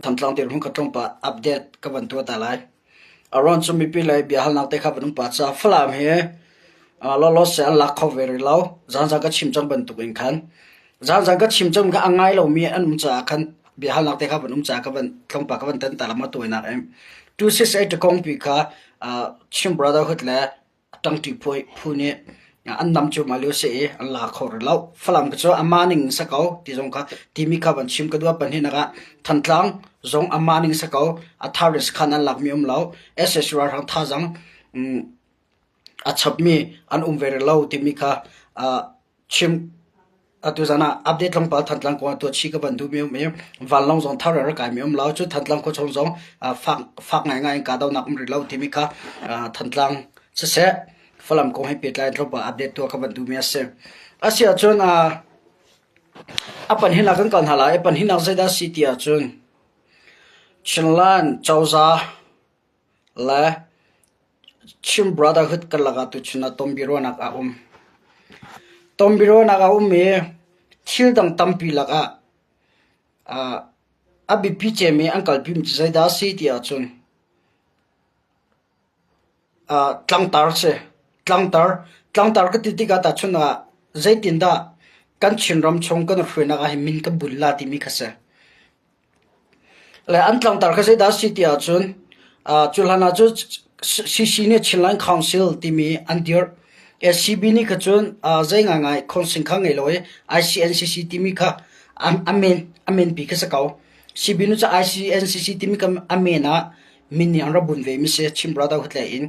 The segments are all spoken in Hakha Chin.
Thantlang dirhmun ka tlawmpah update ka van tuah ta lai. Aruang cu mipi lei biahalnak te kha van um pah caah Falam hi lawlaw seh an lak kho ve rih lo. Zaanzaan ka chim cang bantuk in khan. Zaanzaan ka chim cang kha a ngai lomi an um caah khan biahalnak te kha van um caah ka van tlawmpah ka van tan ta lama tawinak in. 268 kongpi kha Chin Brotherhood le ṭangṭi phu nih an nam cuahmah lio si i an la kho rih lo. Falam cu amah ning in si ko ti zong kha timi kha van chim ka duh. Pahnihnak ah Thantlang zong amah ning si ko. A thar in sakhan an lakmi um lo. SSC ralhrang thazaang a chapmi an um ve rih lo timi kha chim Atu zan ah update tlawmpal Thantlang kong ah tuah chih ka van duhmi um i vanlawng zong thar in rak kaimi um lo. Cu Thantlang khuachung zong fak fak ngaingai in kahdohnak um rih lo timi kha Thantlang siseh Falam kong he pehtlai in tlawmpal update tuah ka van duhmi a si. A si ahcun a panhin ah kan kal hna lai. A panhin ah zeidah a si ti ahcun Chinland cozah le Chin Brotherhood karlak ah tuchun ah tonbiaruahnak a um. Tonbiaruahnak a um i thil dang tampi lakah a biapi cemmi an kalpimi cu zeidah a si ti ahcun tlangtar a si. Tlangtar. Tlangtar ka ti tikah tahchun ah zeitindah kan Chinram chung kan hruainak ah hin min kan bunh la timi kha a si. Le an tlangtar kha zeidah a si ti ahcun cu hlan ah cun CC nih Chinland Council timi an dirh. SCB nih kha cun zei ngaingai council kha ngei lo i ICNCC timi kha a men a menpi kha si ko. CB nih cun ICNCC timi kha a men ah min nih an rak bunh ve mi si Chin Brotherhood lei in.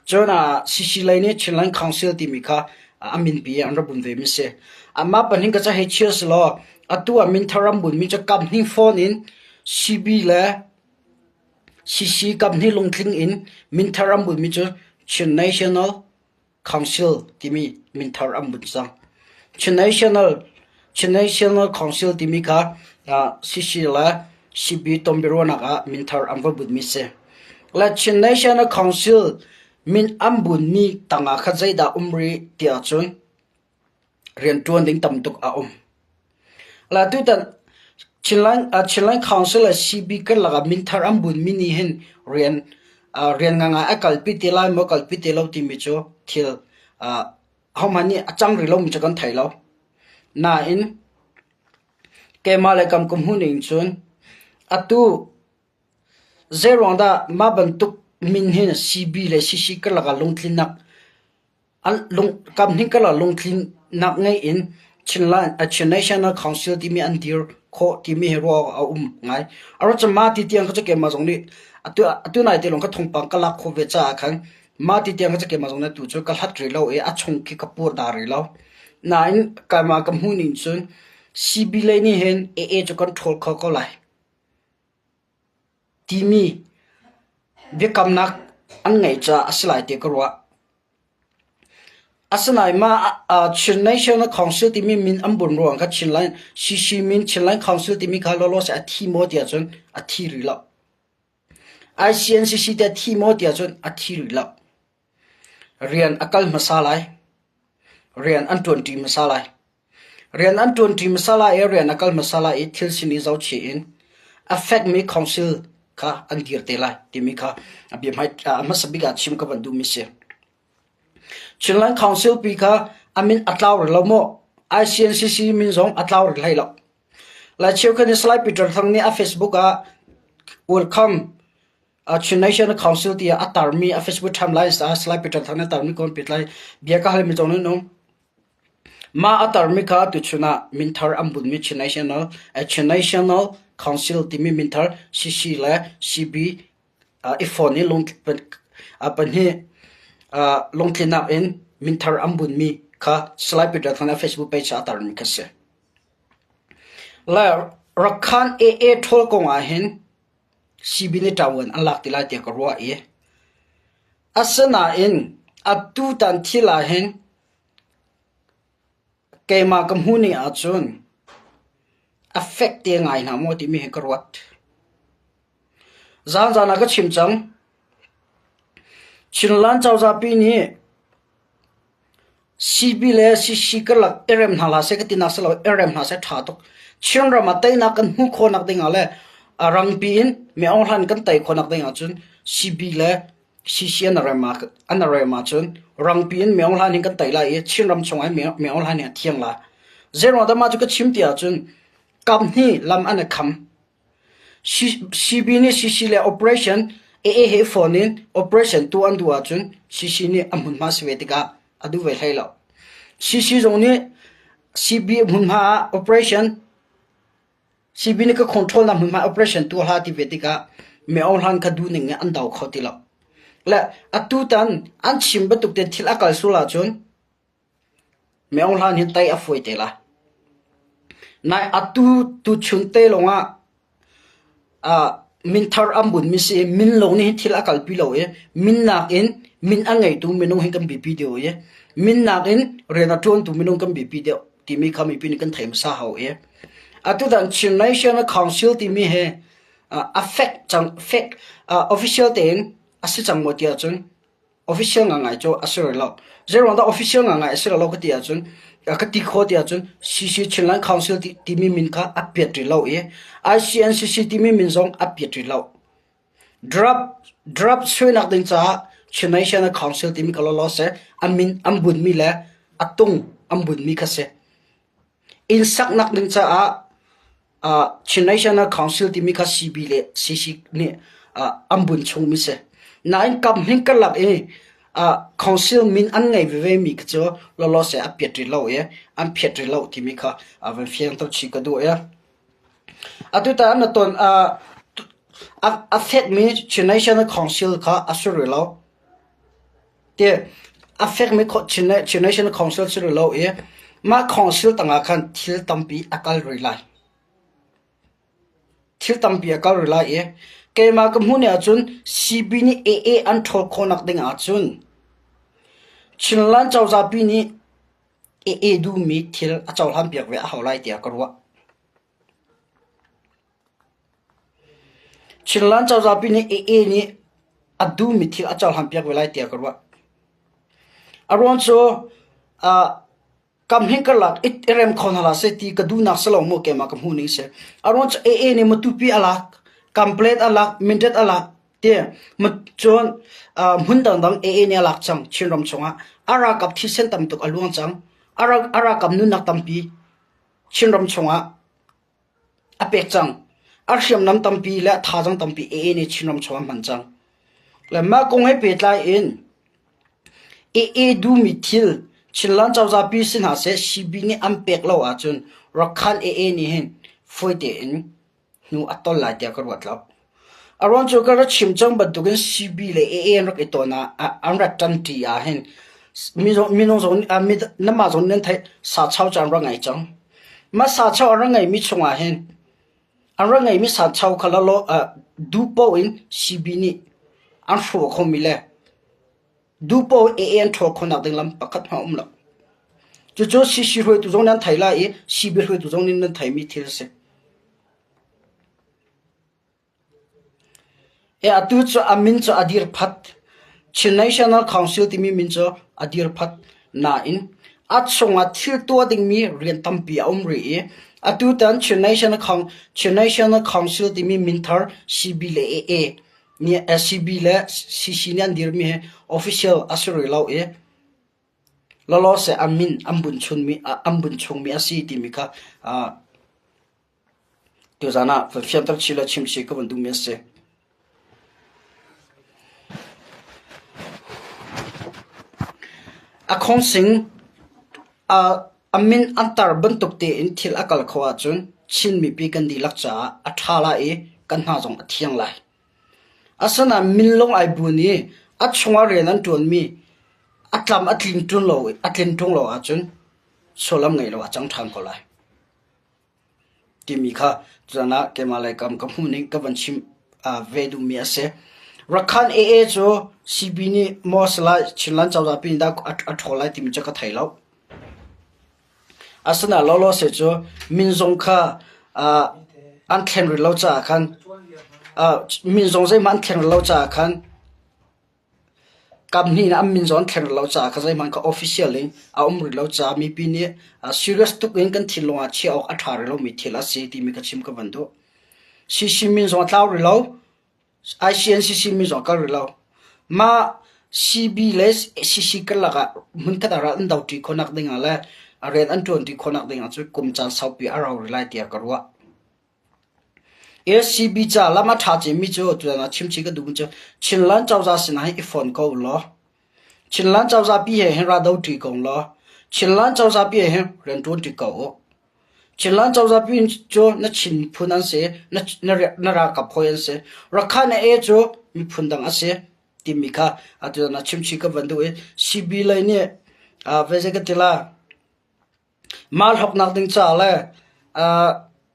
Cun CC lei nih Chinland Council timi kha a minpi an rak bunh ve mi si. Amah pahnih ka ca hei chia si law Atu ah minthar an bunmi cu kaphnih phone in CB le CC kaphnih lungtling in minthar an bunmi cu Chin National Council timi minthar an bunh cang. Chin National Chin National Council timi kha CC le CB tonbiaruahnak ah minthar an va bunmi si. Le Chin National Council min an bunmi tangah khan zeidah um rih ti ahcun rianṭuan ding tam tuk a um. La tutan Chinland, Chinland Council le CB karlak ah minthar an bunmi nih hin rian rian ngangai a kalpi te lai maw kalpi te lo timi cu thil ahohmanh nih a cang rih lomi cu kan thei lo. Nain keimah le kam ka hmuh ning cun atu zeiruang dah mah bantuk min hin CB le CC karlak ah lungtlinnak Kamhning karlak lungtlinnak ngei in Chin National Council timi an dir khawh timi hi ruah awk a um ngai. Aruang mah ti tiang kha cu keimah zong nih atu nai te lawng kha thawngpang ka lak khawh ve caah khan mah ti tiang kha cu keimah zong nih atu cu ka hlat rih lo i a chung khi ka pur ta rih lo. Nain keimah ka hmuh ning cun CB lei nih hin AA cu kan ṭhawl kho ko lai. Timi biakamnak an ngeih caah a si lai ti ka ruah. Asinain mah Chin National Council timi min an bunh ruang kha Chinland CC min Chinland Council timi kha lawlaw seh a thi maw tiah cun a thi rih lo. ICNCC teh a thi maw tiah cun a thi rih lo. Rian a kal hmasa lai. Rian an ṭuanṭi hmasa lai. Rian an ṭuanṭi hmasa lai i rian a kal hmasa lai i thil sin i zohchih in a fekmi council kha an dir te lai timi kha a biahmai a hmasa bik ah chim ka van duhmi si. Chinland Council pi kha a min a tlau rih lo maw? ICNCC min zong a tlau rih hlei lo. Lai cheukhat nih Salai Peter Thang nih a Facebook ah welcome Chin National Council tiah a tarmi a Facebook timeline ah Salai Peter Thang nih a tarmi kon pit lai bia ka halmi zong nan um. Mah a tarmi kha tuchun ah minthar an bunhmi Chin National Chin National Council timi minthar CC le CB i fon i pahnih lungtlinnak in minthar an bunhmi kha Salai Peter Thang nih a Facebook page ah a tarmi kha si. Le Rakhan AA ṭhawl kong ah hin CB nih ṭavuan an lak ti lai tiah ka ruah i asinain atutan thil ah hin keimah ka hmuh ning ahcun a fek te ngai hna maw timi hi ka ruat. Zaanzaan ah ka chim cang. Chinland cozah pi nih CB le CC karlak i rem hna hlah seh ka tinak si lo i rem hna seh ṭha tuk. Chinram ah teinak kan hmuh khawhnak ding ah le A rangpi in Min Aung Hlaing kan tei khawhnak ding ahcun CB le CC an rem an rem ahcun rangpi in Min Aung Hlaing kan tei lai i Chinram chungah hin Min Aung Hlaing hi a thiang lai. Zeiruang dah mah cu ka chim ti ahcun kamhnih lam an i kham. CB nih CC le operation AA he phone in operation tuah an duh ahcun CC nih a hmunhma si ve tikah a duh ve hlei lo. CC zong nih CB hmunhma ah operation CB nih ka control nak hmunhma operation tuah hlah ti ve tikah Min Aung Hlaing kha duh ning in an do kho ti lo. Le atutan an chim bantuk tein thil a kal sual ahcun Min Aung Hlaing hi tei a fawi te lai. Nai atu tuchun te lawngah ah minthar an bunmi si i min lawng nih hin thil a kalpi lo i min nakin min a ngeitu minung hi kan biapi deuh i min nakin rian a ṭuantu minung kan biapi deuh timi kha mipi nih kan thei hmasa hau i atutan Chin National Council timi hi a fek cang fek official tein a si cang maw ti ahcun Official ngangai cu a si rih lo. Zeiruang dah official ngangai a si rih lo ka ti ahcun ka ti khawh ti ahcun CC Chinland Council timi min kha a piat rih lo i ICNCC timi min zong a piat rih lo. Draft draft suainak ding caah Chin National Council timi ka lawlaw seh a min an bunmi le a tung an bunmi kha si. Inn saknak ding caah Chin National Council timi kha CB le CC nih an bunh chungmi si. Nain kam hning karlak i council min an ngei veve mi kha cu lawlawse a piat rih lo i an phiat rih lo timi kha van fiangter chih ka duh i atutan na ton a fekmi Chin National Council kha a si rih lo. Ti a fekmi Chin National Council si rih lo i mah council tangah khan thil tampi a kal rih lai. Thil tampi a kal rih lai i keimah ka hmuh ni ahcun CB nih AA an ṭhawl khawhnak ding ahcun Chinland cozahpi nih AA duhmi thil a cohlanpiak ve a hau lai tiah ka ruah. Chinland cozahpi nih AA nih a duhmi thil a cohlanpiak ve lai tiah ka ruah. A ruang cu uh, kam hin karlak i rem kho hna hlah seh ti ka duhnak si lo mu keimah ka hmuh ning si. A ruang cu AA nih Matupi a lak, Kamplate a lak, Mindat a lak ti cun uh, hmun dangdang AA nih a lak cang Chinram chungah. A ralkap thisen tam tuk a luang cang. A ralkap nunnak tampi Chinram chungah A pek cang. A hriamnam tampi le a thazaang tampi AA nih Chinram chung ah a hman cang. Le mah kong he pehtlai in AA duhmi thil Chinland cozah pi si hna seh CB nih an pek lo ahcun Rakhan AA nih hin fawi tein hnu a tol lai tiah ka ruat lo. A ruang cu ka rak chim cang bantukin CB le AA an rak i ton ah an rak ṭanṭi ah hin minung zong nanmah zong nan theih sachau cu an rak ngei cang. Mah sachau an rak ngeihmi chungah hin an rak ngeihmi sachau kha lalaw duh paoh in CB nih an hrawh khomi le duh paoh AA an ṭhawl khawhnak ding lam pakhat hmanh a um lo. Cucu CC hruaitu zong nih an thei lai i CB hruaitu zong nih nan theihmi thil a si. Atu cu a min cu a dir phat. Chin National Council timi min cu a dir phat. Nain a chungah thil tuah dingmi rian tampi a um rih i atutan Chin National Chin National Council timi min thar CB le AA nih CB le CC nih an dirmi hi official a si rih lo i lawlawse a min an bunh chungmi an bunh chungmi a si timi kha Tuzaan ah fianter chih le chim chih ka van duhmi a si. A khawngsing a min an tar bantuk tein thil a kal kho ahcun Chin mipi kan dihlak caah a ṭha lai i kan hna zong a thiang lai. Asinain min lawng ai bun i a chungah rian an ṭuanmi a tlam a tlin ṭung lo ahcun sullam ngei lo a cang ṭhan ko lai. Timi kha tuzan ah keimah lei kam ka hmuh ning ka van chim ve duhmi a si. Rakhan AA cu CB nih maw si lai Chinland cozah pi nih dah a ṭhawl lai timi cu ka thei lo. Asinain lawlawse cu min zong kha an thlen rih lo caah khan min zong zeihmanh an thlen rih lo caah khan Kamhnih in an min zong an thleng rih lo caah kha zeihmanh kha official in a um rih lo caah mipi nih serious tuk in kan thinlung ah chiah awk a ṭha rih lomi thil a si timi ka chim ka van duh. CC min zong a tlau rih lo. ICNCC min zong a kal rih lo. Mah CB le CC karlak ah hmunkhat ah ral an doṭi khawhnak ding ah le rian an ṭuanṭi khawhnak ding ah cun kum caan saupi a rau rih lai tiah ka ruah. ACB ca lam a ṭha cemmi cu tutan ah chimchih ka duhmi cu Chinland cozah sinah hin i fon ko ulaw Chinland cozah pi he hin ra doṭi ko ulaw Chinland cozah pi he hin rian ṭuanṭi ko u. Chinland cozah pi cu na Chin miphun an si, na, na, na ralkap hawi an si. Rakhine A cu miphun dang a si timi kha atu ah chimchih ka van duh i CB lei nih uh, ve ka ti la Mah hlawknak ding caah le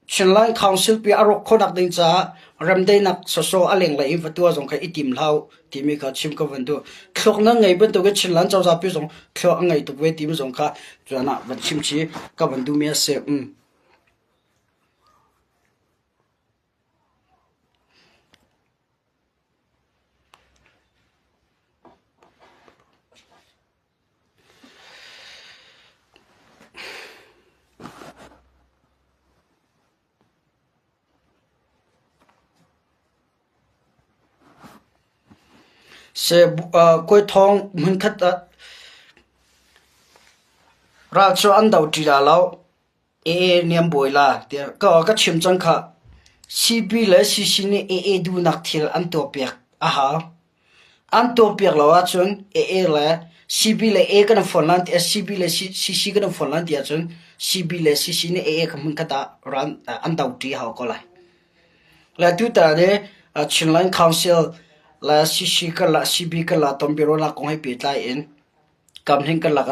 Chinland Council pi a rawk khawhnak ding caah remdaihnak sawsawh a lenglei in va tuah zong kha i tim hlah u timi kha chim ka van duh. Thluak nan ngei bantukin Chinland cozah pi zong thluak a ngei tuk ve timi zong kha tuan ah van chim chih ka van duhmi a si. Mm. Kawi hmunkhat ah ral cu an do ṭi la lo. AA nih an buai la tiah ka chim cang khah. CB le CC nih AA duhnak thil an tuahpiak a hau. An tuahpiak lo ahcun AA le CB le A kan fon lan ti CB le CC kan fon lan ti ahcun CB le CC nih AA kha hmunkhat ah ran an doṭi hau ko lai. Le tutan i Chinland Council le CC karlak CB karlak tonbiaruahnak kong he pehtlai in Kamhning karlak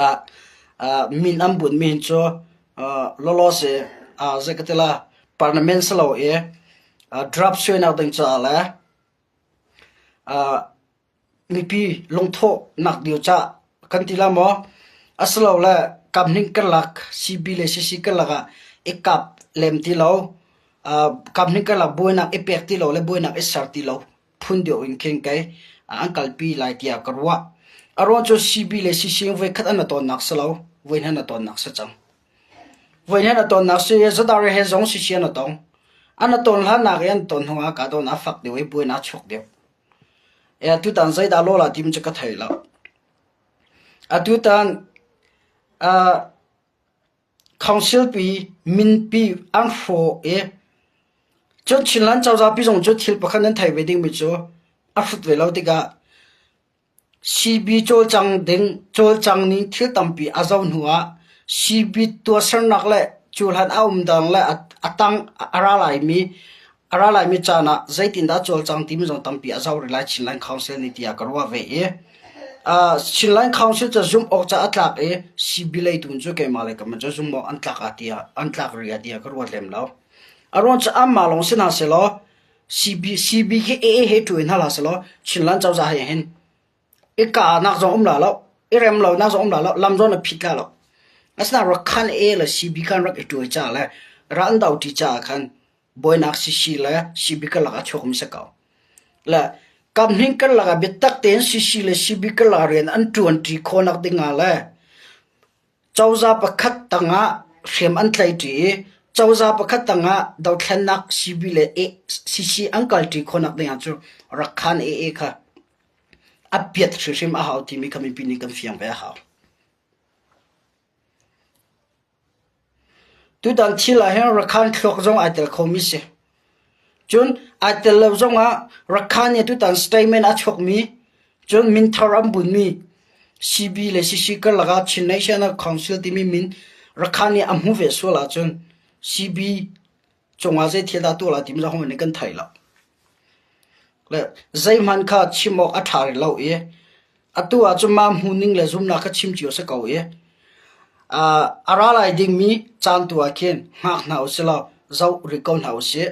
ah min an bunhmi hin cu lawlaw si zei ka ti la parliament si lo i draft suainak ding caah le mipi lungthawhnak ding caah kan ti la maw asilole kamhning karlak CB le CC karlak ah i kap lem ti lo kamhning karlak buainak i pek ti lo le buainak i ser ti lo phun deuh in khin kei an kalpi lai tiah ka ruah. A ruang cu CB le CC voikhat an tonnak si lo, voi hnih an tonnak si cang. Voi hnih an tonnak si i Zadar he zong CC an tong. An ton hlannak i an ton hnu ah ka don a fak deuh i buainak chuak deuh. E atutan zeidah law la tim cu ka thei lo. Atutan uh, Council pi minpi an hrawh i cun Chinland cozah pi zong cu thil pakhat nan thei ve dingmi cu a hrut ve lo tikah CB cawlcang ding cawlcang ning thil tampi a zoh hnu ah CB tuahsernak le cu hlan a um dang le a tang a ra laimi A ra laimi caan ah zeitindah cawlcang timi zong tampi a zoh rih lai Chinland Council nih tiah ka ruah ve i uh, Chinland Council cu zumh awk ca a tlak i CB lei tu cu keimah lei kam cu zumh awk an tlak ah tiah an tlak rih ah tiah ka ruat lem lo. A ruang cu anmah lawng si hna sehlaw CB CB khi AA he ṭuin hna hlah sehlaw Chinland cozah he hin i kahnak zong um la lo i rem lonak zong um la lo lam zong na phit la lo asinain Rakhine A le CB khan rak i ṭuai caah le ral an do ṭi caah khan buainak CC le CB karlak ah chuak um si ko. Le kamhning karlak ah biatak tein CC le CB karlak rian an ṭuanṭi khawhnak ding ah le cozah pakhat tangah hriam an tlaiṭi i cozah pakhat tangah dothlennak CB le CC an kalṭi khawhnak ding ah cu Rakhine AA kha a piat hrimhrim a hau timi kha mipi nih kan fiang ve a hau. Tutan thil ah hin Rakhine thluak zong ai tel khomi si. Cun ai tel lo zongah Rakhine nih tutan statement a chuakmi cun minthar an bunmi CB le CC karlak ah Chin National Council timi min Rakhine nih a hmu ve sual ahcun CB cungah zei thil dah tuah lai timi zong nih kan thei lo. Le zeihmanh kha chim awk a ṭha rih lo i atu ah cun mah hmuhning le zumnak kha chim cio a si ko i a ra lai dingmi caan tu ah khin hngak hna u sih law zoh rih ko hna u sih.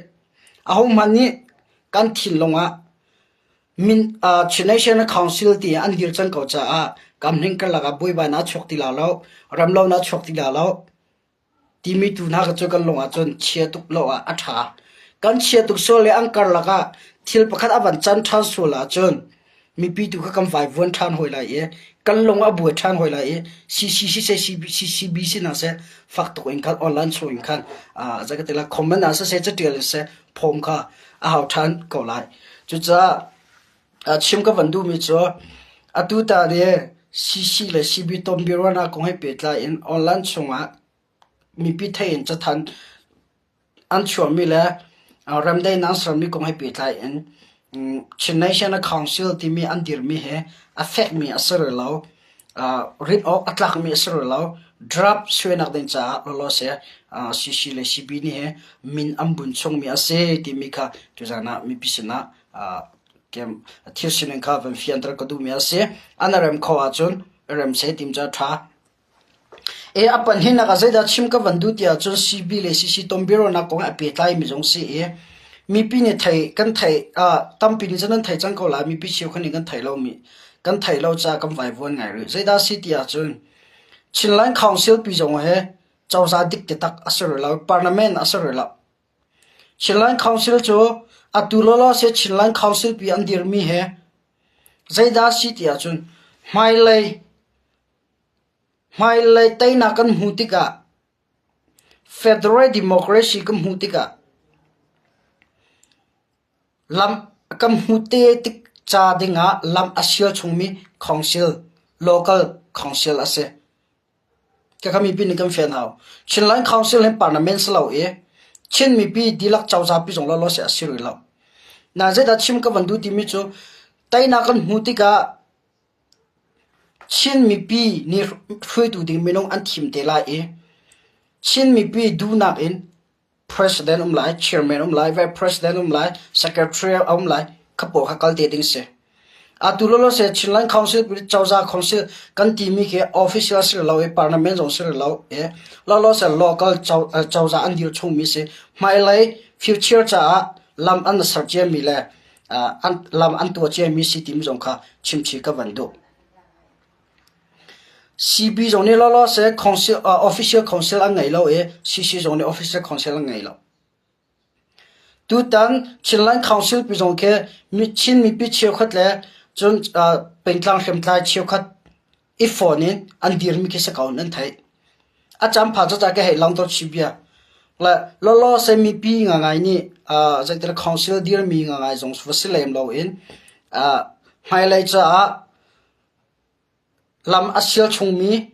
Ahohmanh nih kan thinlung ah min Chin National Council ti an dir cang ko caah kamhning karlak ah buaibainak a chuak ti la lo, remlonak a chuak ti la lo. Timi tu hna cu kan lung ahcun chia tuk lo ah a ṭha. Kan chia tuk sual le an karlak ah thil pakhat a van can ṭhan sual ahcun. Mipi tu kha kan vaivuan ṭhan hawi lai i kan lung a buai ṭhan hawi lai i CC siseh CCB si hna seh fak tuk in khan online chung in khan zei ka ti lai comment ah siseh catial in siseh phawm kha a hau ṭhan ko lai. Cucaah chim ka van duhmi cu atu ta nih CC le CB tonbiaruahnak kong he pehtlai in online chungah mipi theih in cathanh an chuahmi le remdaihnak an sermi kong he pehtlai in Chin National Council timi an dirmi hi a fekmi a si rih lo. Rit awk a tlakmi a si rih lo. Draft suainak ding caah lawlaw seh CC le CB nih hi min an bunh chungmi a si timi kha tuzan ah mipi sinah thil sining kha van fianter ka duhmi a si. An i rem kho ahcun i rem seh tim cu a ṭha. A pahnihnak ah zeidah chim ka van duh ti ahcun CB le CC tonbiaruahnak kong he a pehtlaimi zong si i mipi nih theih kan theih tampi nih cun nan theih cang ko lai mipi cheukhat nih kan theih lomi kan theih lo caah kan vaivuan ngai rih. Zeidah a si ti ahcun Chinland Council pi zong hi cozah dik taktak a si rih lo, parliament a si rih lo. Chinland Council cu atu lawlaw si Chinland Council pi an dirmi hi zeidah a si ti ahcun hmailei Hmailei teinak kan hmuh tikah federal democracy kan hmuh tikah lam kan hmuh te tik ca dingah lam a sial chungmi council, local council a si. Khakha mipi nih kan fian hau. Chinland Council hi parliament si lo i Chin mipi dihlak cozah pi zong lawlaw si a si rih lo. Na zeidah chim ka van duh timi cu teinak kan hmuh tikah Chin mipi nih hruaitu ding minung an thim te lai i Chin mipi duhnak in President um lai, Chairman um lai, Vice President um lai, Secretary a um lai, kha pawl kha kal te ding si. Atu lawlaw se Chinland Council, Cozah Council kan timi khi official si lo i parliament zong si lo i lawlaw se local cozah an dir chungmi si. Hmailei future caah lam an ser ciami le lam an tuah ciami si timi zong kha chimchih ka van duh. CB zong nih lawlaw seh council, official council an ngei lo i CC zong nih official council an ngei lo. Tutan Chinland Council pi zong khi Chin mipi cheukhat le cun pengtlang hriamtlai cheukhat i phone in an dirmi khi si ko nan theih. A caan pha caca ka hei langter chih bia. Le lawlaw se mipi ngangai nih zeitin council dirmi ngangai zong va si lem loin hmailei caah lam a sial chungmi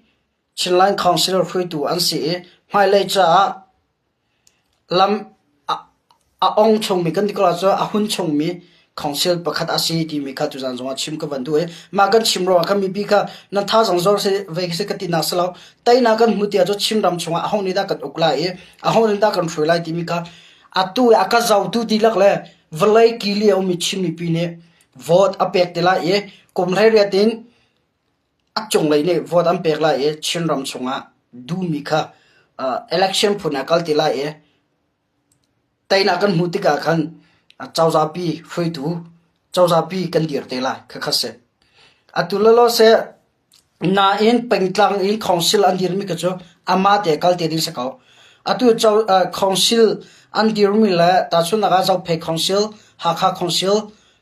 Chinland Council hruaitu an si i hmailei caah Lam a ong chungmi kan ti ko ahcun a hun chungmi council pakhat a si timi kha tuzaan zongah chim ka van duh i mah kan chim ruangah khan mipi kha nan thazaang zor si ve khi si ka tinak si lo. Teinak kan hmu ti ahcun Chinram chungah aho nih dah kan uk lai i aho nih dah kan hruai lai timi kha atu i a ka zotu dihlak le vawlei kili a ummi Chin mipi nih vote a pek te lai i kum 18 in A cunglei nih vote an pek lai i Chinram chungah duhmi kha election phun ah kal ti lai i teinak kan hmuh tikah khan cozahpi hruaitu cozahpi kan dir te lai khakha si. Atu lawlaw seh nain pengtlang in council an dirmi kha cu amah te kal te ding si ko. Atu council an dirmi le tahchunhnak ah Zophei Council, Hakha Council,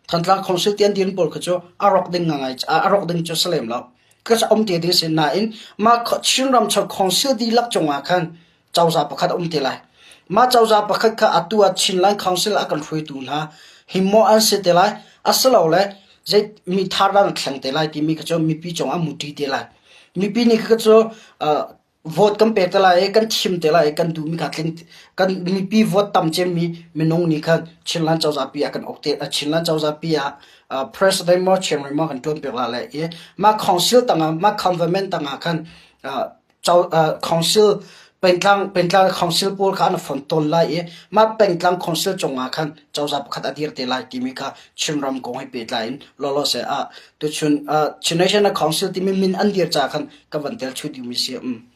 Thantlang Council ti an din pawl kha cu a rawk ding ngai a rawk ding cu si lem lo. Ka um te ding si nain mah Chinram chung council dihlak cungah khan cozah pakhat a um te lai. Mah cozah pakhat kha atu ah Chinland Council a kan hruaitu hna hi maw an si te lai asilole zei mi thar dah an thleng te lai timi kha cu mipi cungah muṭi te lai. Mipi nih kha cu vote kan pek te lai i kan thim te lai i kan duhmi kha tling kan mipi vote tam cemmi minung nih khan Chinland cozah pi ah kan uk te Chinland cozah pi ah president maw chairman maw kan ṭuan piak la le i mah council tangah mah government tangah khan council pengtlang pengtlang council pawl kha an fon tawn lai i mah pengtlang council cungah khan cozah pakhat a dir te lai timi kha Chinram kong he pehtlai in lawlaw se ah tuchun Chin National Council timi min an dir ca khan ka van tel chu dingmi si um.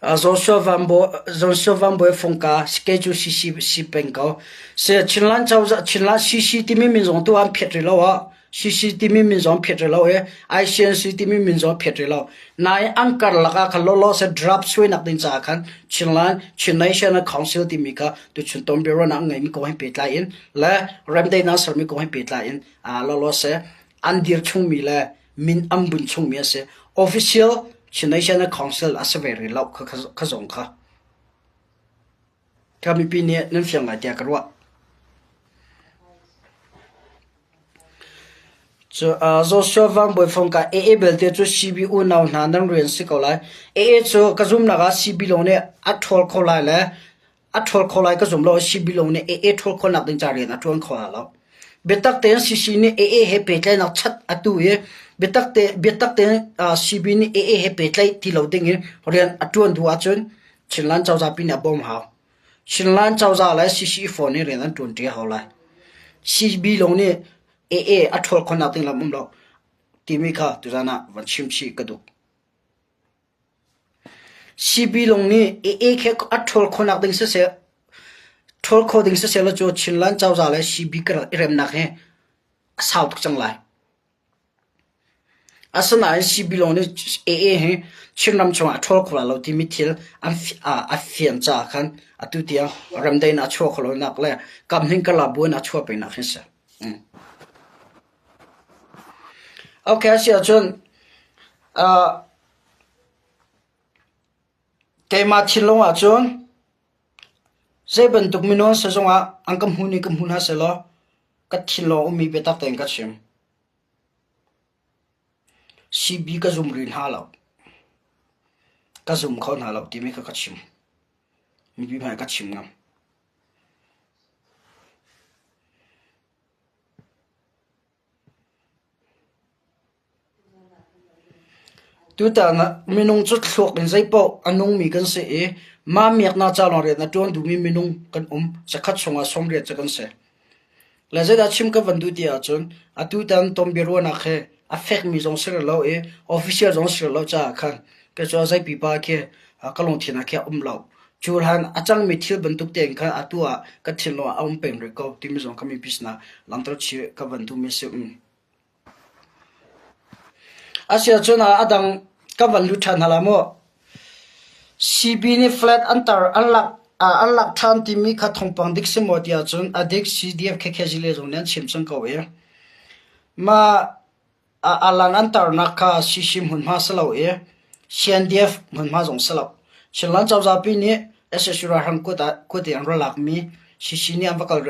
Joshua Van Joshua Van Bawi Fungka schedule CC si peng ko. Se Chinland cozah Chinland CC timi min zong tu an phiat rih lo ah CC timi min zong phiat rih lo i ICNC timi min zong phiat rih lo. Nain an karlak ah khan lawlaw se draft suainak ding caah khan Chinland Chin National Council timi kha tuchun ton biaruahnak an ngeimi kong he pehtlai in le remdaihnak sermi kong he pehtlai in lawlaw se an dir chungmi le min an bunh chungmi a si. Official Chin National Council a si ve rih lo kha zong kha. Ka mipi nih nan fiang lai tiah ka ruah. Cu Joshua Van Bawi Fong ka AA belte cu CB unau hna nan rian si ko lai. AA cu ka zumnak ah CB lawng nih a ṭhawl kho lai le A ṭhawl kho lai ka zum lo. CB lawng nih AA ṭhawl khawhnak ding ca rian a ṭuan kho hna lo. Biatak tein CC nih AA he pehtlaihnak chat a tu i biatak te biatak tein CB nih AA he pehtlaih ti lo ding in rian a ṭuan duh ahcun Chinland cozah pi nih a bawm hau. Chinland cozah le CC phone nih rian an ṭuan ṭi hau lai. CB lawng nih AA a ṭhawl khawhnak ding lam um lo timi kha tuzan ah van chim chih ka duh. CB lawng nih AA khi a ṭhawl khawhnak ding siseh, ṭhawl khawh ding siseh law cu Chinland cozah le CB karlak i remnak hi a sau tuk cang lai. Asinain CB lawng nih AA hi Chinram chungah a ṭhawl kho lai lo timi thil an a fian caah khan atu tiang remdaihnak a chuah khawh lonak le kamhning karlak buin a chuah pengnak hi a si. Okay, a si ahcun Keimah thinlung ahcun zei bantuk minung an si zongah an ka hmu nih ka hmu hna sehlaw ka thinlung a ummi biatak tein ka chim. CB ka zum rih hna lo. Ka zum kho hna lo timi kha ka chim. Mipi hmai ka chim ngam. Tutan ah minung cu thluak in zeipaoh a nungmi kan si i mah miaknak ca lawng rian a ṭuan duhmi minung kan um. Zakhat chungah 80 cu kan si. Le zeidah chim ka van duh ti ahcun atutan ton biaruahnak hi a fekmi zong si rih lo i official zong si rih lo caah khan kei cu a zei pipa khi ka lungthin ah khi a um lo. Cu hlan a cangmi thil bantuk tein khan atu ah ka thinlung ah a um peng rih ko timi zong ka mipi sinah langhter chih ka van duhmi a si. Asiahcun a dang kan van lut ṭhan hna lai mu. CB nih flat an tar an lak an lak ṭhan timi kha thawngpang dik si maw ti ahcun a dik CDF KKG le zong nih an chim cang ko i mah alan an tarnak kha CC hmunhma si lo i CNDF hmunhma zong si lo. Chinland cozah pi nih SSU ralhrang kut ah kut in an ra lakmi CC nih an va kal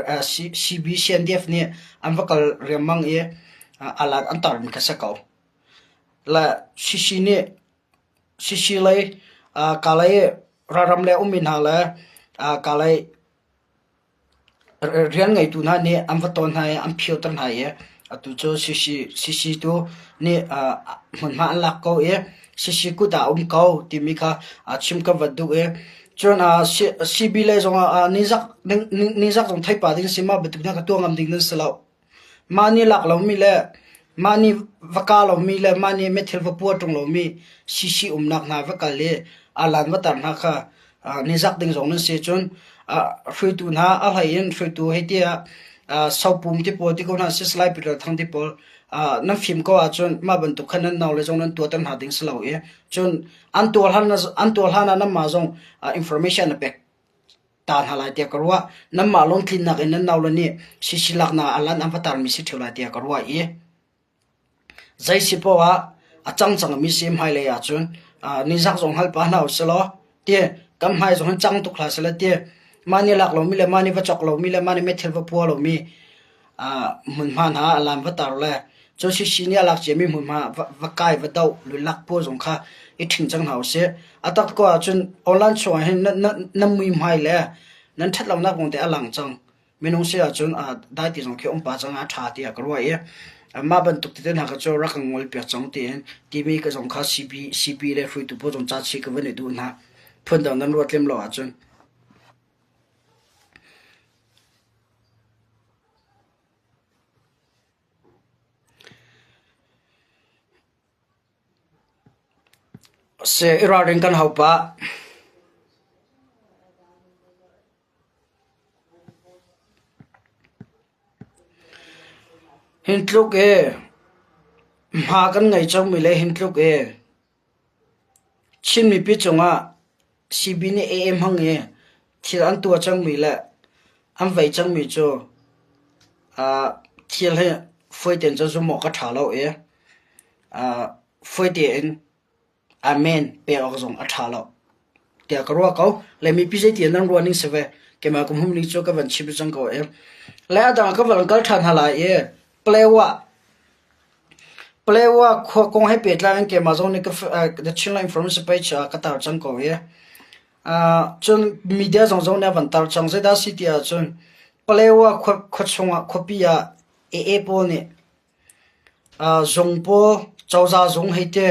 CB CNDF nih an va kal riangmang i alan an tarmi kha si ko. Le CC nih CC lei Kalay ralram le ummi hna le Kalay Rian ngeitu hna nih an va tawn hna i an phioter hna i atu cu CC tu nih hmunhma an lak ko i CC kut ah a um ko timi kha chim kan van duh i cun CB lei zongah nizak zong theih pah ding a si mah bantuk hna kha tuah ngam ding nan si lo. Mah nih lak lomi le mah nih va kah lomi le mah nih meithal va pua ṭung lomi CC umnak hna va kal i alan va tar hna kha nizak ding zong nan si. Cun hruaitu hna a hlei in hruaitu hei tiah Sopum ti pawl ti ko hna sih, Salai Peter Thang ti pawl nan fim ko ahcun mah bantuk khan nan naule zong nan tuahter hna ding si lo i cun an tuah hlan an tuah hlan ah nanmah zong information na pek ta hna lai tiah ka ruah. Nanmah lungtlinnak in nan naule nih sisilaknak ah lan an va tarmi si ṭheo lai tiah ka ruah i zei si poah ah a cangcangmi si hmailei ahcun nizak zong hngal pah hna usih law ti kan hmai zong hin cang tuk hlah seh ti mah nih lak lomi le mah nih va cawk lomi le mah nih meithal va pua lomi hmunhma hna a lam va tar le cu sisi nih a lak ciami hmunhma va kai va doh lulak pawl zong kha i ṭhing cang hna usih. A tak ko ahcun online chungah hin nan muihmai le nan ṭhat lonak kong te a lang cang. Minung si ahcun dai ti zong khi um pah cang ah a ṭha tiah ka ruah i mah bantuk tete hna kha cu rak ka ngol piak cang tiin timi ka zong kha CB, CB le hruaitu pawl zong ca chih ka van i duh hna. Phundang nan ruat lem lo ahcun. I ralring kan hau pah. Hin tluk i hma kan ngei cangmi le hin tluk i Chin mipi cungah CB nih AA hmang i thil an tuah cangmi le an vei cangmi cu thil hi fawi tein cun zumh awk a ṭha lo i fawi tein Amen pek awk zong a ṭha lo tiah ka ruah ko. Le mipi zeiti nan ruah ning si ve. Keimah ka hmuh ning cu ka van chim cang ko i. Le a dang ka van kal ṭhan hna lai i Palewa Palewa khua kong he pehtlai in keimah zong nih ka The Chinland Information page ah ka tar cang ko i. Uh, cun media zong zong nih a van tar cang. Zeidah si ti ahcun Palewa khua, khua chungah khuapi ah AA pawl nih Zung pawl, cozah zung hei ti,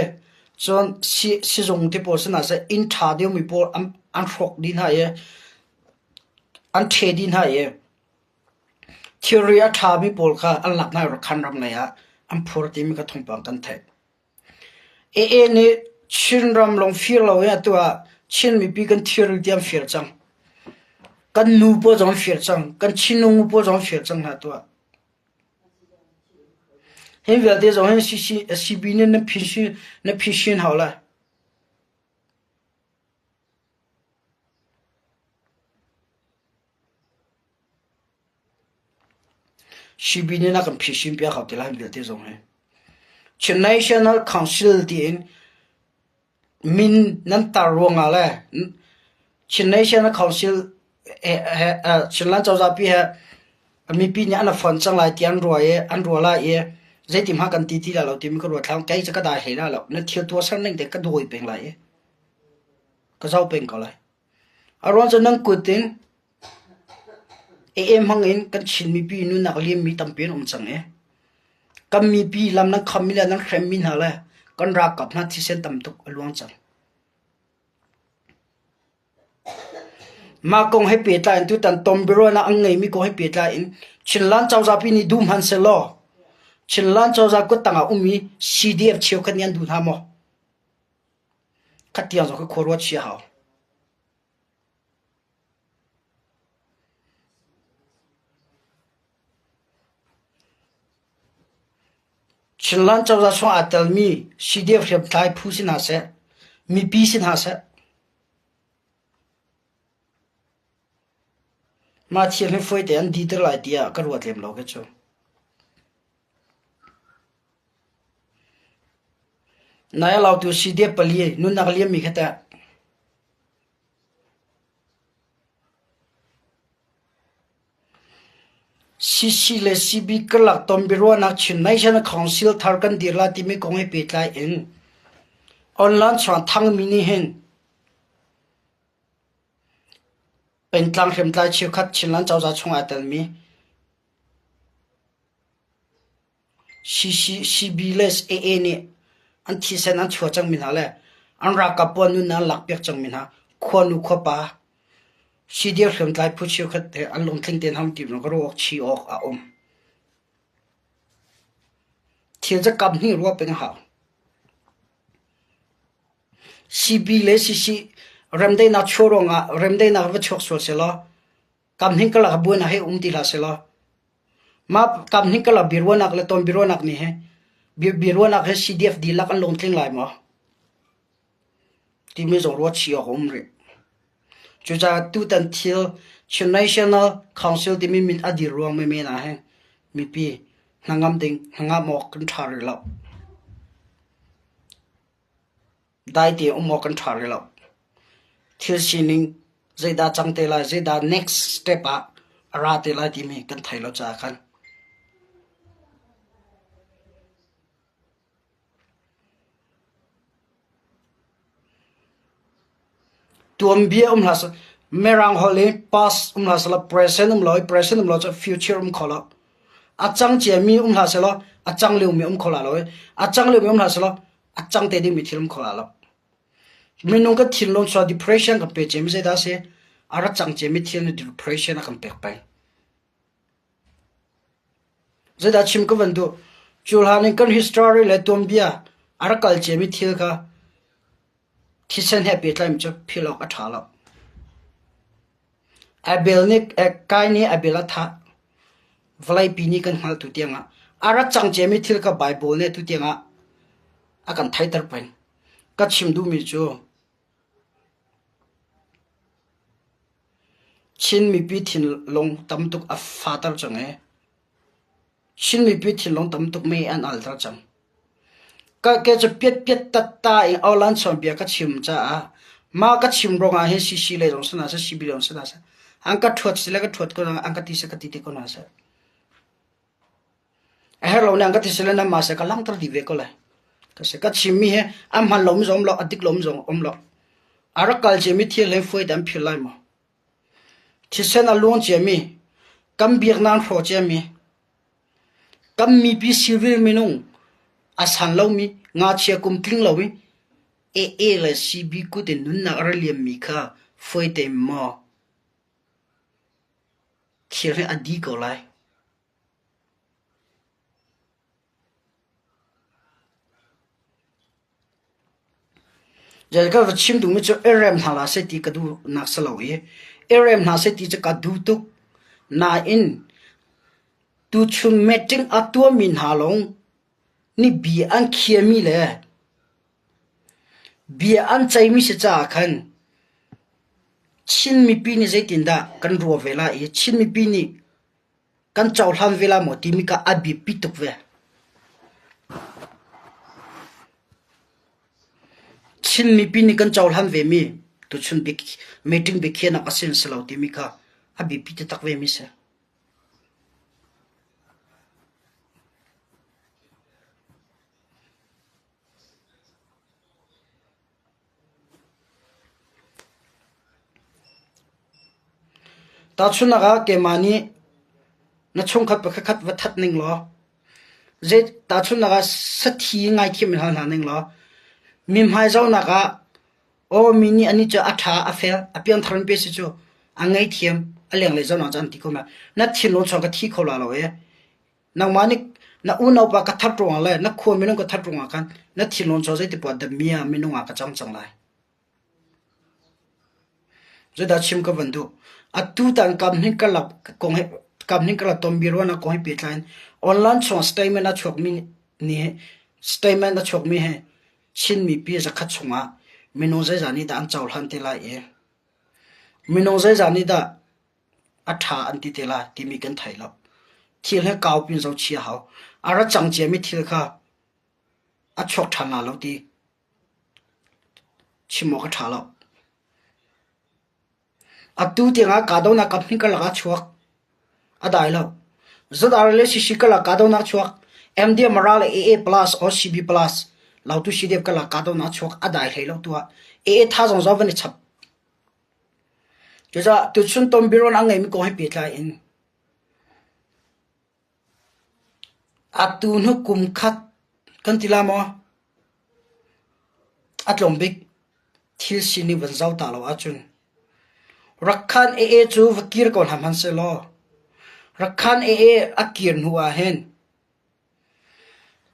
cun sizung te pawl sinah seh inn ṭha deuhmi pawl an hrawk dih hna i an ṭhe dih hna i thilri a ṭhami pawl kha an lak hna i Rakhine ram lei ah an phur timi kha thawngpang kan theih. AA nih Chinram lawng fir loin atu ah Chin mipi kan thilri tiang fir cang. Kan nu pawl zong an fir cang. Kan Chin-nu pawl zong an fir cang hna atu ah. Hi vialte zong hi CB nih na phisin hau lai. CB nih na kan phisin piak hau ti lai hi vialte zong hi. Chin National Council tiin Min nan tar ruangah le Chin National Council he Chinland cozahpi he mipi nih an fonh cang lai ti an ruah i an ruah lai i zeiti hmanh kan ti ti lai lo timi ka ruat hlah. Kei cu ka dai hlei lai lo. Na thil tuahser ning te ka dawi peng lai i ka zoh peng ko lai. A ruang cu nan kut in AA hmang in kan Chin mipi nunnak liammi tampi an um cang i kan mipi lam nan khammi le nan hremmi hna le kan ralkap hna thisen tam tuk a luang cang. Mah kong he pehtlai in tutan Tom biaruahnak an ngeimi kong he pehtlai in Chinland cozah pi nih duh hmanh sehlaw Chinland cozah kuttang ah ummi CDF cheukhat nih an duh hna maw? Khat tiang zong khi khua ruat chia hau. Chinland cozah chung aa telmi CDF hriamtlai phu si hna seh, mipi si hna seh, mah thil hi fawi te an diter lai tiah ka ruat lem lo kei cu. Nai a lautu CDF pali nunnak liammi kha teh. CC le CB karlak tonbiaruahnak Chin National Council thar kan dir lai timi kong he pehtlai in online chuang thangmi nih hin pengtlang hriamtlai cheukhat Chinland cozah chung aa telmi CB le AA nih an thisen an chuah cangmi hna le an ralkap pawl nunnak an lakpiak cangmi hna khuanu khuapa CDF hriamtlai phu cheukhat he an lungtling tein hong ti ka ruah awk chi awk a um. Thil cu kam hnih ruah peng a hau. CB le CC remdaihnak chuah ruangah remdaihnak va chuak sual sehlaw Kamhning karlak buainak hi um ti hlah sehlaw mah kamhning karlak biaruahnak le ton biaruahnak nih hi biaruahnak hi CDF dihlak an lungtling lai maw timi zong ruat chih awk a um rih. Cucaah tutan thil Chin National Council timi min a dir ruang menmen ah hin mipi hnangam ding hnangam awk kan ṭha rih lo. Dai tein um awk kan ṭha rih lo. Thil sining zeidah cang te lai, zeidah next step ah a ra te lai timi kan thei lo caah khan tuanbia um hlah seh, Mirang holh i past um hlah sehlaw present um lo i present um lo cu future um kho lo. A cang ciami um hlah sehlaw a cang liomi um kho la lo i a cang liomi um hlah sehlaw a cang te dingmi thil um kho la lo. Minung kan thinlung chuah depression kan pe ciami zeidah a si? A rak cang ciami thil nih depression a kan pek peng. Zeidah chim ka van duh? Cu hlan in kan history le tuanbia a rak kal ciami thil kha thisen he pehtlaimi cu philh awk a ṭha lo. Abel nih Kain nih Abel a thah. Vawleipi nih kan hngalh tu tiangah. A rak cang ciami thil kha Baibal nih atu tiangah a kan theihter peng. Ka chim duhmi cu Chin mipi thinlung tam tuk a fater cang i Chin mipi thinlung tam tuk mei an alter cang. Ka ke cu piatpiat tatta in awlan chawnbia ka chim caah mah ka chim ruangah hin CC lei zong si hna seh, CB zong si hna seh, an ka ṭhuat sile ka ṭhuat ko hna, an ka ti seh ka ti te ko hna seh. A herh lo nih an ka ti sile nanmah seh ka langhter dih ve ko lai. Ka si ka chimmi hi a hman lomi zong um lo, a dik lomi zong um lo. A rak kal ciami thil he fuai an phil lai maw? Thisen a luang ciami, kan biaknak an hrawh ciami, kan mipi civil minung a san lomi, ngakchia kum tling lomi, AA le CB kut in nunnak a ra liammi kha fuai tein maw thil hi a di ko lai. Ka va chim duhmi cu i rem hna hlah seh ti ka duhnak si lo i i rem hna seh ti cu ka duh tuk. Nain tuchun meeting a tuahmi hna lawng nih bia an khiami le bia an ceihmi si caah khan Chin mipi nih zeitindah kan ruah ve lai i Chin mipi nih kan cohlan ve lai maw timi kha a biapi tuk ve. Chin mipi nih kan cohlan vemi tuchun meeting biakhiahnak a si si lo timi kha a biapi taktak vemi si. Tahchunhnak ah keimah nih na chungkhat pakhatkhat va that ning law, tahchunhnak ah sathi ngaithiam in hal hna ning law, mi hmaizohnak ah aw mi nih anih cu a ṭha, a fel, a piangthar in pe si cu, a ngaihthiam, a lenglei zohnak cu an ti ko na. Na thinlung chung ka thi kho la lo ee. Nangmah nih na unaupa ka that ruangah le na khua minung ka that ruangah khan na thinlung cu zeitipoah damiah minung ah ka cang cang lai. Zeidah chim ka van duh? Atu tan kam hning ka lap kong he kam hning ka lap ton biaruahnak kong he pehtlai in online chung statement a chuakmi nih statement a chuakmi he Chin mipi zakhat chungah minung zeizah nih dah an cohlan te lai i minung zeizah nih dah a ṭha an ti te lai timi kan thei lo. Thil he kau pin zo chia hau. A ra cang ciami thil kha a chuak ṭhan la lo ti chim awk a ṭha lo. Atu tiangah kahdohnak company karlak ah chuak. A dai lo. ZR le CC karlak kahdohnak chuak. MDM Mara le AA plus or CB plus Lautu CDF karlak kahdohnak chuak a dai hlei lo tu ah AA tha zong zo van i chap. Cucaah tuchun tonbiaruahnak a ngeimi kong he pehtlai in atu hnu kum khat kan ti la maw? A tlawm bik thil sining van zoh ta lo ahcun Rakhan AA cu va kir ko hna hmanhsehlaw Rakhan AA a kir hnu ah hin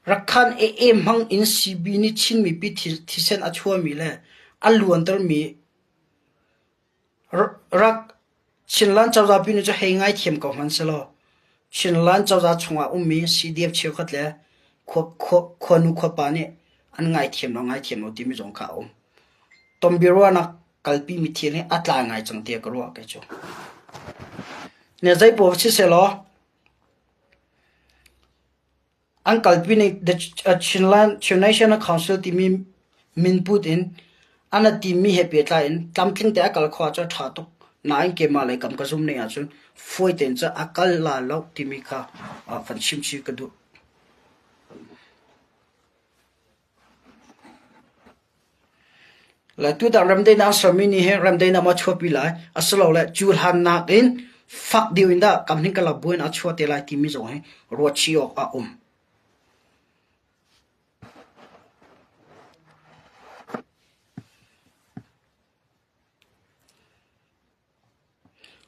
Rakhan AA hmang in CB nih Chin mipi thisen a chuahmi le a luantermi Rak Chinland cozah pi nih cu hei ngaithiam ko hmanh sehlaw Chinland cozah chungah ummi CDF cheukhat le khuanu khuapa nih an ngaithiam lo ngaithiam lo timi zong kha a um. Tonbiaruahnak kalpi mi thil hi a tlai ngai cang tiah ka ruah kei cu. Ne zeipaoh sisehlaw An kalpi ning The Chinland Chin National Council timi minput in an a timi he pehtlai in tlamtling te a kal khawh ahcun a ṭha tuk. Nain keimah lei kam ka zum ning ahcun fawi tein cun a kal la lo timi kha van chim chih ka duh. Le tutan remdaihnak an sermi nih hin remdaihnak maw a chuahpi lai asilole cuhlannak in fak deuh in dah kam hning karlak buainak a chuah te lai timi zong hi ruat chih awk a um.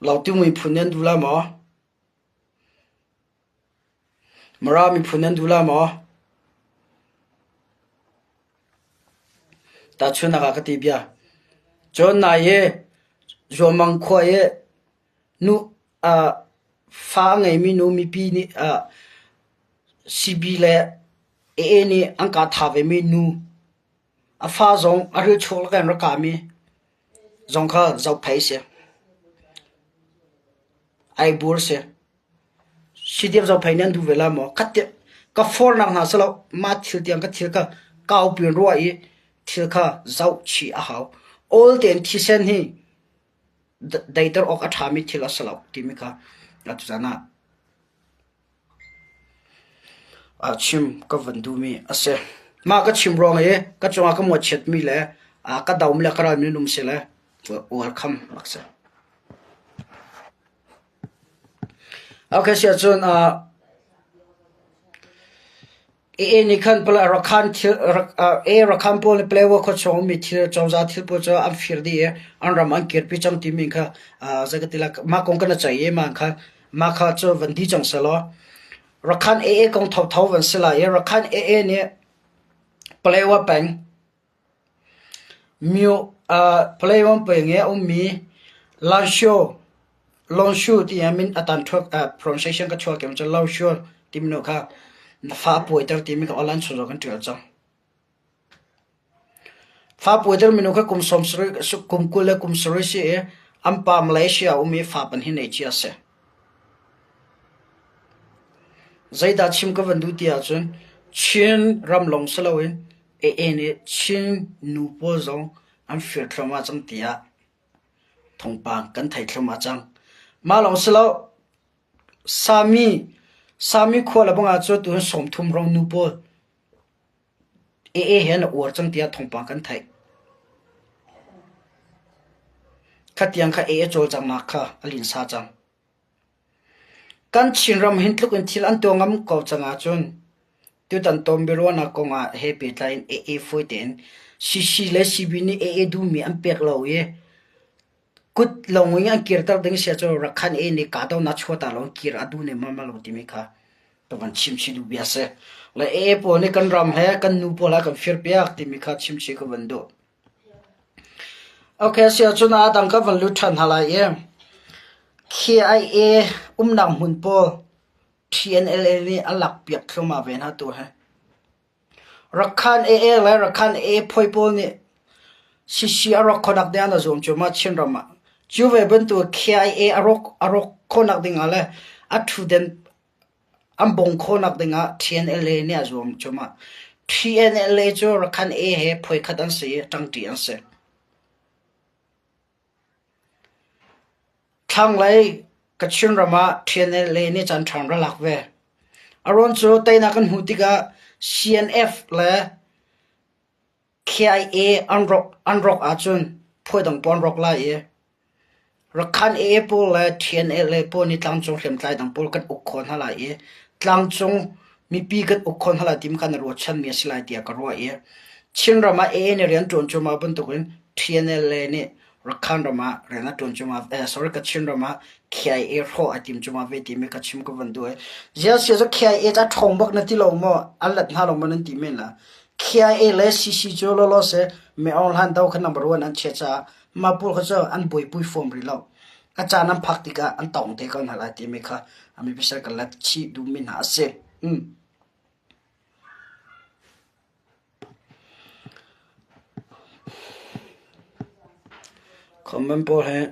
Lautu miphun nih an duh lai maw? Mara miphun nan duh la maw? Tahchunhnak ah ka ti bia. Cun nai hi Zuamang khua i nu uh, fa a ngeimi nu mipi nih uh, CB le AA nih an kah tha vemi nu a fa zong a rilchuak lak in rak kahmi zong kha zohphei a si. Aibur a si. CDF zohphei nih an duh ve lai maw? Khat tiah ka fornak hna si lo. Mah thil tiang ka thil kha kaupi in ruah i thil kha zoh chih a hau. Awl tein thisen hi daiter awk a ṭhami thil a si lo timi kha tuzan ah chim ka van duhmi a si. Mah ka chim ruang i ka cungah ka mawhchiatmi le ka domi le ka ralmi nan um si le welcome bak si. Okay, si ahcun AA nih khan Rakhan thil AA Rakhan pawl nih Palawa khua chung ummi thil cozah thil pawl cu an fir dih i an ram an kirpi cang timi kha zei ka ti lai mah kong kan i ceih i mah kha mah kha cu van di cang sehlaw Rakhan AA kong thotho van si lai i Rakhan AA nih Palawa peng Palawan peng i a ummi Lanshu Lonshu ti min a tan pronunciation ka chuah cun Lonshu timi nu kha na fa a puaiter timi kha online chung zong kan ṭial cang. Fa puaiter minu kha kum 70 kum 20 le kum 70 si i an pa Malaysia a um i fa pahnih nei cia a si. Zeidah chim ka van duh ti ahcun Chin ram lawng si loin AA nih Chin nu pawl zong an fir thluahmah cang tiah thawngpang kan thei thluahmah cang. Mah lawng si lo, Sami Sami khua le bang ah cun tuhin 30 rong nu pawl AA he an uar cang tiah thawngpang kan theih. Khatiang kha AA cawlcanghnak kha a linsa cang. Kan Chinram hin tluk in thil an tuah ngam ko cang ahcun tutan tawnbiaruahnak kong ah he pehtlai in AA fawi tein CC le CB nih AA duhmi an pek lo i kut lawng in an kirter ding si ahcun Rakhan AA nih kahdohnak chuahter lo in kir a duh ne ma lo timi kha ka van chimchih duh bia a si. Le AA pawl nih kan ram he kan nu pawl he kan firpiak timi kha chimchih ka van duh. Okay, si ahcun a dang ka van lut ṭhan hna lai i KIA umnak hmun pawl TNLA nih a lakpiak thluahmah ve hna tu hi. Rakhan AA le Rakhan AA phoi pawl nih CC a rawk khonak ding an zuam cuahmah Chinram ah. Cu ve bantuk KIA a rawk a rawk khonak ding ah le a ṭhuden An bawng khawhnak dingah TNLA nih a zuam cuahmah. TNLA cu Rakhan A he phuaikhat an si i ṭangṭi an si. Thlanglei Kachin ram ah TNLA nih caanṭha an ra lak ve. A ruang cu teinak kan hmuh tikah CNF le KIA an rawk an rawk ahcun phuadang pawl an rawk lai i Rakhan AA pawl le TNLA pawl nih tlangcung hriamtlai dang pawl kan uk khawh hna lai i tlangcung mipi kan uk khawh hna lai timi kha na ruahchanmi a si lai tiah ka ruah i Chinram ah AA nih rian ṭuan cuahmah bantukin TNLA nih Rakhan ram ah rian a ṭuan cuahmah eh sorry Kachin ram ah KIA hrawh a tim cuahmah ve timi ka chim ka van duh i ziah sia cu KIA cu a ṭhawng bak na ti lo maw an let hna lo maw nan ti men la KIA le CC cu lawlaw se Me Aung Hlan do kha number one an chia caah mah pawl kha cu an buaipui fom rih lo a caan an phak tikah an tawng te ko hna lai timi kha a mipi sal ka let chih duhmi hna a si. Mm. Comment pawl hi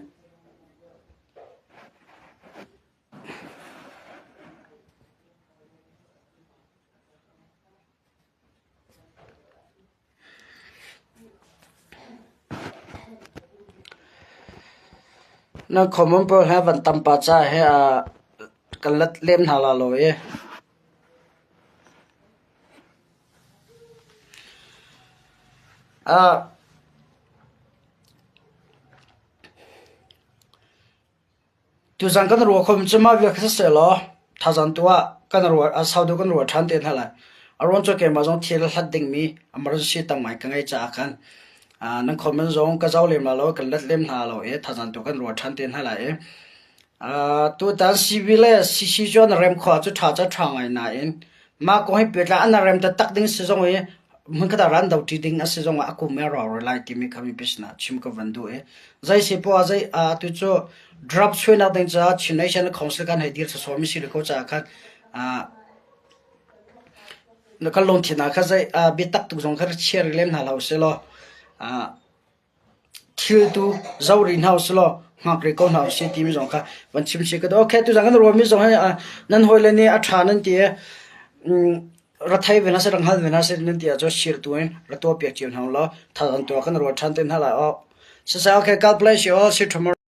Na comment pawl hi van tam pah caah hi kan let lem hna la lo i. Tuzan kan ruah khom cu mah vial kha siseh law thazaang tu ah kan ruah sau deuh kan ruah ṭhan te hna lai. A ruang cu keimah zong thil a hlat dingmi emergency tam ngai ka ngei caah khan nan comment zong ka zoh lem la lo kan let lem hna lo i thazaang tu kan ruah ṭhan te hna lai i tutan CV le CC cu an rem khawh cu ṭha cu a ṭha ngai nain mah kong hi pehtlai an rem taktak ding si zong i hmunkhat ah ran doṭi ding a si zong ah a kum i a rawk rih lai timi kha mipi sinah chim ka van duh i zei si poah ah zei tu cu draft chuainak ding caah Chin Nation Council kan hei dir sawsawmi si rih ko caah khan. Kan lungthin ah kha zei biatak tuk zong kha rak chia rih lem hna hlah usih law thil tu zoh rih hna usih law hngak rih ko hna usih timi zong kha van chim si ka duh. Okay, tuzan kan ruahmi zong hi nan hawile nih a ṭha nan ti i ra thei ve hna seh, ra hngal ve hna seh nan ti ahcun share tu in ra tuahpiak cio hna u law thal an tuah kan ruah ṭhan te hna lai. Oh. Siseh, okay, God bless you all. See you tomorrow.